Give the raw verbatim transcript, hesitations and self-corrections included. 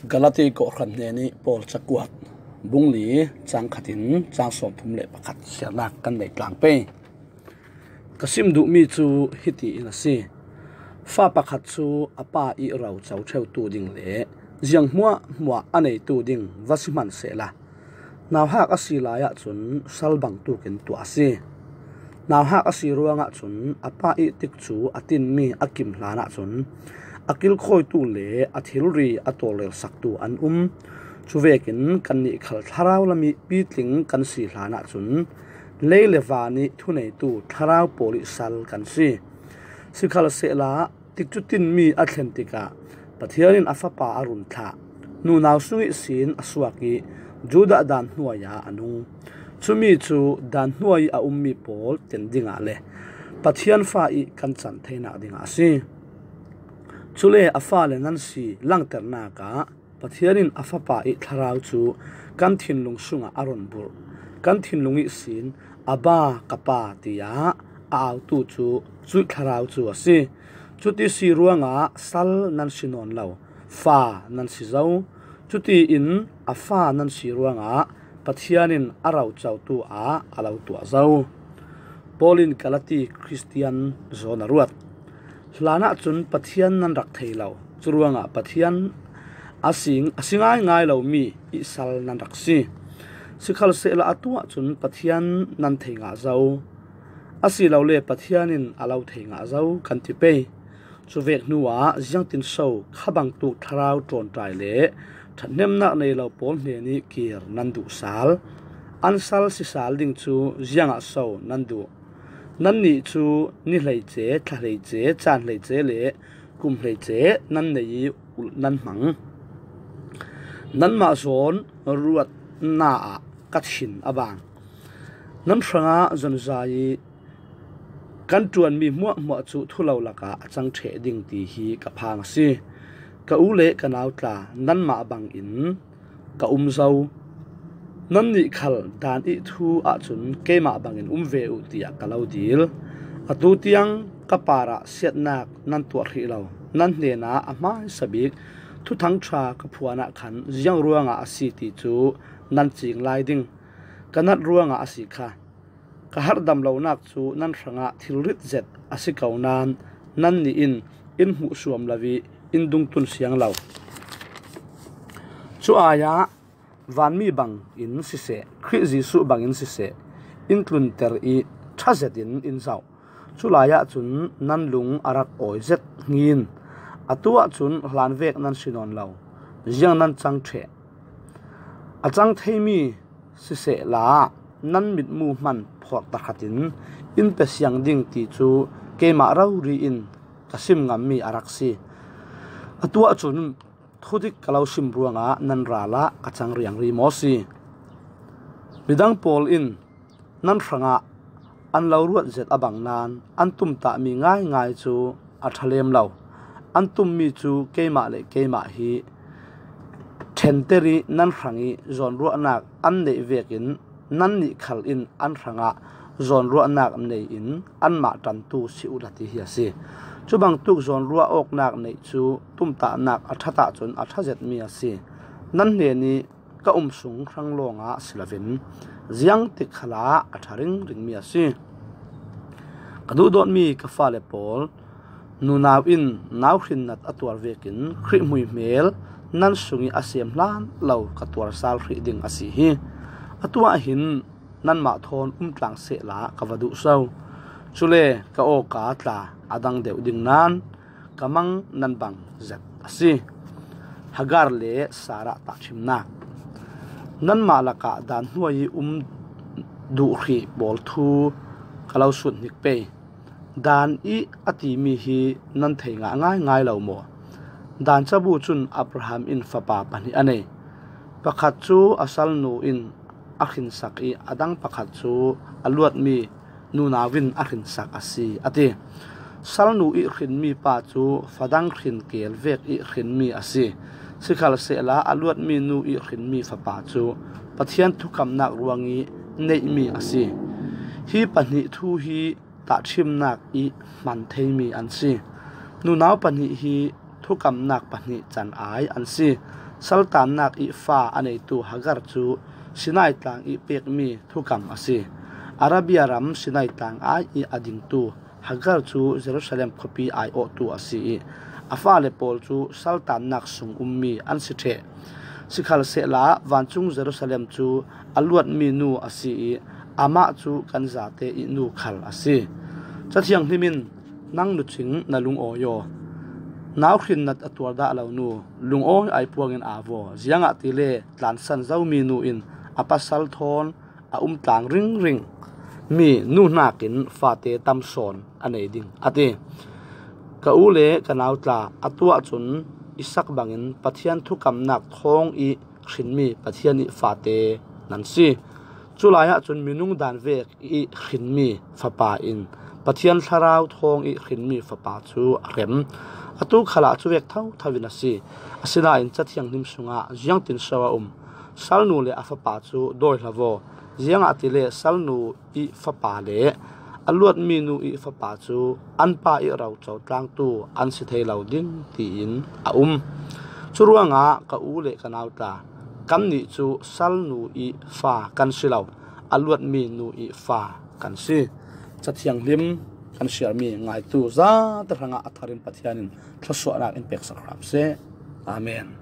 Galati kawhhran hnenih Paul cakuat bung li cang khatin cang sawmthum le pakhat siarnak kan nei tlang pei. Ka sim duhmi cu hiti in a si: Fa pakhat cu a pa i ro co ṭheutu ding le ziang hmuahhmuah a neitu ding va si hmanh sehla, nauhak a si lai ahcun sal bangtuk in tuah a si. Nauhak a si ruangah cun a pa i tikcu a tinmi a kim hlan ahcun a kilkhawitu le a thilri a tawlrelsaktu an um. Cuvekin kannih khal thlarau lam i pitling kan si hlan ahcun lei le van i thuneitu thlarau pawl i sal kan si. Sikhalsehla, tikcu tinmi a thlen tikah Pathian in a Fapa a run thlah. Nunau sung ihsin a suak i Judah dan hnuai ah a nung. Cumi cu dan hnuai i a ummi pawl ten dingah le Pathian fa i kan can theinak dingah a si. Cule a fale nan si langternak ah Pathian in a Fapa i thlarau cu kan thinlung sungah a run burh. Kan thinlung ihsin, "Abba, ka Pa," tiah a autu cu cuih thlarau cu a si. Cuti si ruangah sal nan si nawn lo, fa nan si zo. Cutiin a fa nan si ruangah Pathian in a rocotu ah a lo tuah zo. Paul in Galati Khristian zawn a ruat. Hlanah cun Pathian nan rak thei lo. Curuangah Pathian a si, a si ngaingai lomi i sal nan rak si. Sikhalsehla atu ahcun Pathian nan thei ngah zo. Asilole Pathian in a lo thei ngah zo kan ti pei. Cuvek hnuah ziangtinso kha bangtuk thlarau ṭawnṭai le ṭhathnemnak nei lo pawl hnenih kir nan duh sal? An sal si sal ding cu ziangah so nan duh? Nannih cu ni hleice, thla hleice, caan hleice le kum hleice nan nei i ulh nan hmang. Nanmah zawn ruatnak ah ka thin a bang. Nan hrangah zonzai i kan ṭuanmi hmuahhmuah cu thulo lakah a cang ṭheh ding ti hi ka phang a si. Ka u le ka nau tla, nanmah bangin ka um zo. Nannih khal dan i thu ahcun keimah bangin um ve uh, tiah ka lo dil. Atu tiang ka parah siatnak nan tuah hrih lo. Nan hnenah a hmaisa bik Thuthang ṭha ka phuan ah khan ziang ruangah a si ti cu nan cing lai ding. Ka nat ruangah a si kha. Ka harhdam lonak cu nan hrangah thilrit zet a si ko nain nannih in in hmuhsuam lo i in dungtun siang lo. Cu ai-ah vanmi bangin siseh, Khrih Jesuh bangin siseh, in tlunter i ṭha zetin in zoh. Culai ahcun nan lung a rak awi zet hngi in atu ahcun hlanvek nan si nawn lo. Ziang nan cang ṭheh? A cang theimi sisehla, nan mitmu hman phorh tahratin in pe siang ding ti cu keimah rori in ka sim ngammi a rak si. Atu ahcun thudik ka lo sim ruangah nan ral ah ka cang riangri maw si? Midang pawl in nan hrangah an lo ruat zet a bang nain an tumtahmi ngaingai cu a ṭha lem lo. An tummi cu keimah le keimah hi ṭhenter i nan hrang i zawnruahnak an neih vekin nannih khal in an hrangah zawnruahnak nei in anmah ṭantu si uhla ti hi a si. Cubangtuk zawnruah awknak neih cu tumtahnak a ṭhat ahcun a ṭha zetmi a si. Nan hnen i ka um sung hrang lawngah si loin ziangtik khalah a ṭha ringringmi a si. Ka duhdawtmi ka fale pawl, nunau in nau hrinnat a tuar vekin Khrih hmuihmel nan sung i a sem hlan lo ka tuar sal hrih ding a si hi. Atu ah hin nanmah thawn um tlang sehla ka va duh so. Cule ka awka tla a dang deuh ding nain ka mang nan bang zet a si. Hagar le Sarah tahṭhimnak. Nanmah lakah dan hnuai i um duh hrih pawl thu ka lo sut hnik pei. Dan i a timi hi nan thei ngah ngaingai lo maw? Dan cabu cun Abraham in fapa pahnih a nei. Pakhat cu a salnu in a hrinsak i a dang pakhat cu a luatmi nunau in a hrinsak a si, a ti. Salnu i hrinmi pa cu fadang hrin kel vek i hrinmi a si. Sikhalsehla a luatmi nu i hrinmi fapa cu Pathian thukamnak ruang i neihmi a si. Hi pahnih thu hi tahṭhimnak i hman theimi an si. Nunau pahnih hi thukamnak pahnih can ai an si. Saltannak i fa a neitu Hagar cu Sinai tlang i pekmi thukam a si. Arabia ram Sinai tlang ai i a dingtu Hagar cu Jerusalem khuapi aiawhtu a si i a fale pawl cu saltannak sung ummi an si ṭheh. Sikhalsehla vancung Jerusalem cu a luatmi nu a si i amah cu kan zate i nu khal a si. Cathiang hlim in nang nucing na lungawi aw. Nauhrin na a tuar dah lo nu, lungawi ai puangin aa vaw, ziangahtile tlansan zomi nu in a pasal thawn a um tlang ringring mi nu hnakin fate tam sawn a nei ding a ti. Ka u le ka nau tla, a tuah cun i sak bangin Pathian thukamnak thawng i hrinmi Pathian i fate nan si. Culai ahcun minung dan vek i hrinmi fapa in Pathian thlarau thawng i hrinmi fapa cu a hrem. Atu khalah cu vek thotho in a si. Asinain Cathiang hnim sungah ziangtin so a um? Salnu le a fapa cu dawi hlavaw, ziangahtile salnu i fapa le a luatmi nu i fapa cu an pa i roco tlangtu an si thei lo ding, tiin a um. Curuangah ka u le ka nau tla, kannih cu salnu i fa kan si lo, a luatmi nu i fa kan si. Cathiang hlim kan siarmi ngaitu zate hrangah a tharin Pathian in thluasuahnak in peksak hram seh. Amen.